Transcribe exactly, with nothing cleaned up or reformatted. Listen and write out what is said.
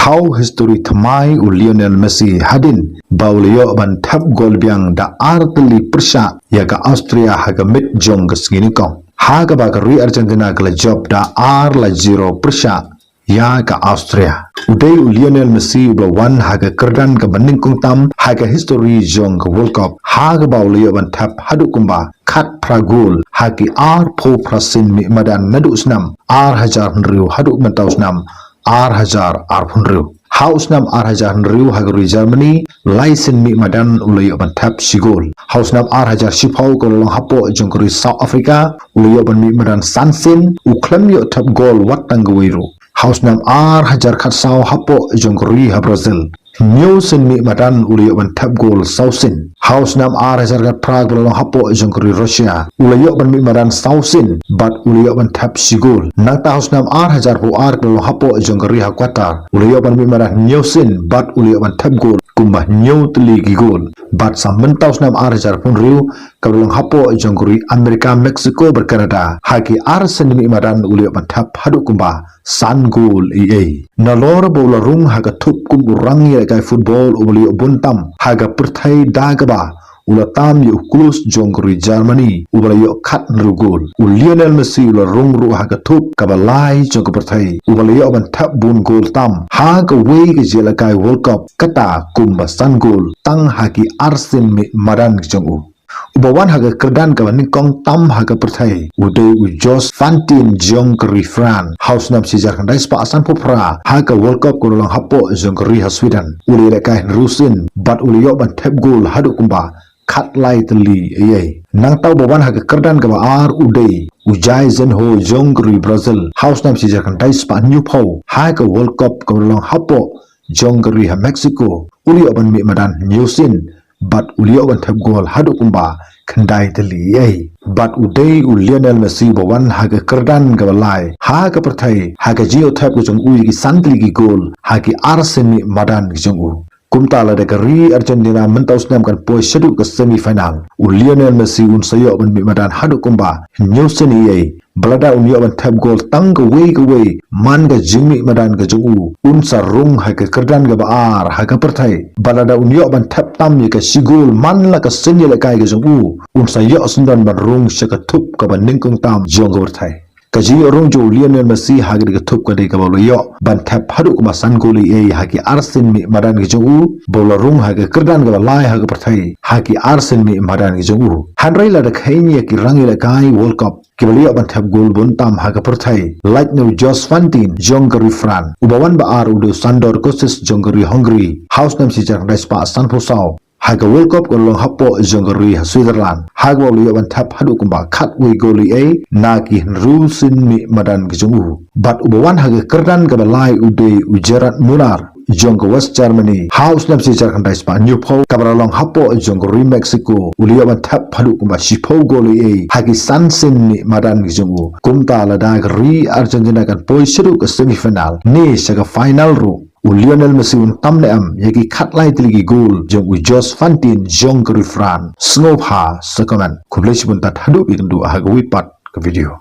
Thaw history thymmai u Lionel Messi hadien ba u la ïoh ban thep gol biang da ar tylli pyrshah ïa ka Austria ha ka miet jong ka sngi nyngkong. Ha kaba ka ri Argentina ka la jop da ar la zero pyrshah ïa ka Austria. U dei u Lionel Messi uba wan ha ka kyrdan kaba nyngkong tam ha ka history jong ka World Cup, ha kaba u la ïoh ban thep haduh kumba khatphra gol ha ki arphew phra sien mih madan naduh u snem ar hajar hynriew haduh mynta u snem ar hajar arphew hynriew. Ha u snem ar hajar hynriew ha ka ri Germany, lai sien mih madan u la ïoh ban thep shi gol. Ha u snem ar hajar shiphew ka la long hapoh jong ka ri South Africa, u la ïoh ban mih madan san sien, u khlem ïoh thep gol wat tang kawei ruh. Ha u snem ar hajar khatsaw hapoh jong ka ri ha Brazil, hynñiew sien mih madan u la ïoh ban thep gol saw sien. Ha u snem ar hajar khatphra ka la long hapoh jong ka ri Russia, u la ïoh ban mih madan saw sien bad u la ïoh ban thep shi gol. Nangta ha u snem ar hajar phew ar ka la long hapoh jong ka ri ha Qatar, u la ïoh ban mih madan hynñiew sien bad u la ïoh ban thep gol kumba hynñiew tylli ki gol. Bad sa mynta u snem ar hajar phew hynriew ka la long hapoh jong ka ri America, Mexico bad Canada ha ki ar sien mih madan u la ïoh ban thep haduh kumba san gol ei ei. Nalor ba u la rung ha ka thup kum u rangïalehkai football uba la ïoh bun tam ha ka pyrthei da kaba u la tam ïa u klus jong ka ri Germany uba la ïoh khathynriew gol. U Lionel Messi u la rung ruh ha ka thup kaba lai jong ka pyrthei uba la ïoh ban thep bun gol tam ha kawei ka jingïalehkai World Cup, kata kumba san gol tang ha ki ar sien mih madan ki jong u. Uba wan ha ka kyrdan kaba nyngkong tam ha ka pyrthei u dei u Jos Fontaine jong ka ri France. Ha u snem shi hajar khyndai spah sanphew phra ha ka World Cup ka la long hapoh jong ka ri ha Sweden, u la ïalehkai hynriew sien bad u la ïoh ban thep gol haduh kumba khatlai tylli ei ei. Nangta uba wan ha ka kyrdan kaba ar u dei u Jairzinho jong ka ri Brazil. Ha u snem shi hajar khyndai spah hynñiewphew ha ka World Cup ka la long hapoh jong ka ri ha Mexico, u la ïoh ban mih madan hynñiew sien bad u la ïoh ban thep gol haduh kumba khyndai tylli ei ei. Bad u dei u Lionel Messi uba wan ha ka kyrdan kaba lai ha ka pyrthei ha ka jingïoh thep ka jong u ïa ki san tylli ki gol ha ki ar sien mih madan ki jong u. Kumta lada ka ri Argentina mynta u snem kan poi shaduh ka semi final, u Lionel Messi un sa ïoh ban mih madan haduh kumba hynñiew sien ei ei. Ba lada un ïoh ban thep gol tang kawei kawei man ka jingmih madan ka jong u, un sa rung ha ka kyrdan kaba ar ha ka pyrthei. Ba lada un ïoh ban thep tam ïa ka shi gol man la ka sien ïalehkai ka jong u, un sa ïoh syndon ban rung sha ka thup kaba nyngkong tam jong ka pyrthei. Ka jingïoh rung jong u Lionel Messi ha ka dei ka thup ka dei kaba u la ïoh ban thep haduh kumba san gol ei ei ha ki ar sien mih madan ka jong u, ba u la rung ha ka kyrdan kaba lai ha ka pyrthei ha ki ar sien mih madan ka jong u. Hynrei lada kheiñ ïa ki rangïalehkai World Cup kiba la ïoh ban thep gol bun tam ha ka pyrthei, lait na u Jos Fontaine jong ka ri France, uba wan ba ar u dei u Sandor Kostic jong ka ri Hungary. Ha u snem shi hajar khyndai spah sanphew saw ha ka World Cup ka la long hapoh jong ka ri ha Switzerland, ha kaba u la ïoh ban thep haduh kumba khatwei gol ei ei na ki hynriew sien mih madan ki jong u. Bad uba wan ha ka kyrdan kaba lai u dei u Gerd Müller jong ka West Germany. Ha u snem shi hajar khyndai spah hynñiewphew kaba la long hapoh jong ka ri Mexico, u la ïoh ban thep haduh kumba shiphew gol ei ei ha ki san sien mih madan ki jong u. Kumta lada ka ri Argentina kan poi shaduh ka semi final ne sha ka final ruh, u Lionel Messi un tam ne em ïa ki khatlai tylli ki gol jong u Jos Fontaine jong ka ri France? Sngewbha sa comment. Khublei shibun tad haduh ba ïakynduh ha kawei pat ka video.